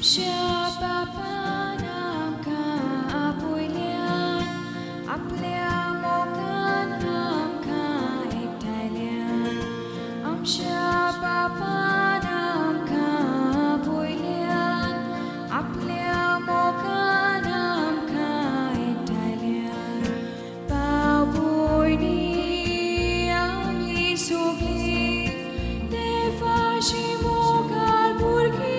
आमच्या बापान आमकां आपयल्यान, आपल्या मोगान आमकां एकठांयल्यान. आमच्या बापान आमकां आपयल्यान, आपल्या मोगान आमकां एकठांयल्यान. भाव भयणी आमी सगळीं देवाची मोगाळ भुरगीं.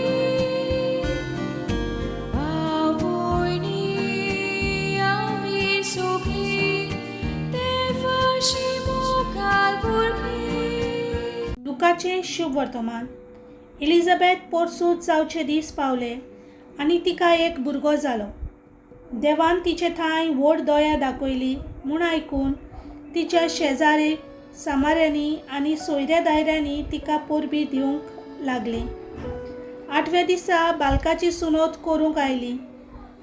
भाव भयणी आमी सगळीं देवाची मोगाळ भुरगीं. लुकाचें शुभ वर्तमान. एलिझाबेथ पोरसूद जावचे दीस पावले आनी तिका एक भुरगो जालो. देवान तिचे ठांय व्हड दया दाखयली म्हूण आयकून तिच्या शेजारी सामाऱ्यांनी आनी सोयऱ्या दायऱ्यांनी तिका परबीं दिवंक लागलीं. आठव्या दिसा बालकाची सुनोत करूंक आयली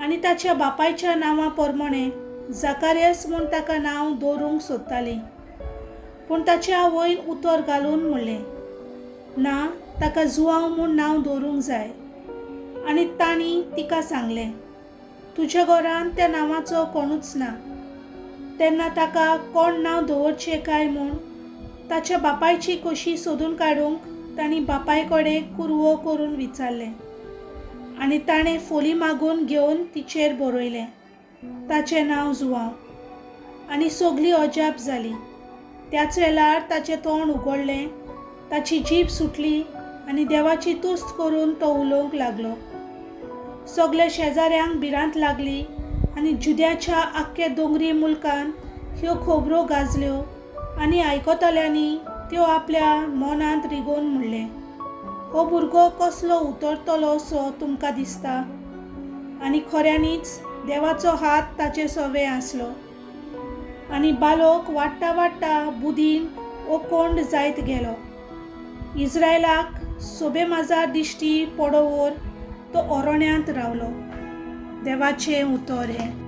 आनी ताच्या बापायच्या नांवा प्रमाणें जाकारियस म्हूण ताका नांव दवरूंक सोदतालीं. पूण ताच्या आवयन उतर घालून म्हणलें, ना, ताका जुआंव म्हूण नांव दवरूंक जाय. आनी तांणी तिका सांगलें, तुज्या घरांत त्या नांवाचो कोणूच ना. तेन्ना ताका कोण नांव दवरचें काय म्हूण ताच्या बापायची कशी सोदून काडूंक तांणी बापाय कडेन कुरवो करून विचारलें. आनी ताणें फोली मागून घेवन तिचेर बरयलें, ताचें नांव जुआंव. आनी सगळीं अजाप जालीं. त्याच वेळार ताचें तोंड उगडलें, ताची जीब सुटली आनी देवाची तुस्त करून तो उलोवंक लागलो. सगल्या शेजाऱ्यांक भिरांत लागली आनी जुद्याच्या आख्ख्या दोंगरी मुल्कान ह्यो खबरो गाजल्यो आनी आयकतल्यांनी त्यो आपल्या मनांत रिगोवन म्हणलें, हो भुरगो कसलो उतरतलो सो तुमकां दिसता? आनी खऱ्यांनीच देवाचो हात ताचे सवे आसलो. आनी बालोक वाडटा वाडटा बुदीन ओकोंड जायत गेलो. इस्रायलाक सोबे माजार दिश्टी पडोवर तो ओरण्यांत रावलो. देवाचें उतर हें.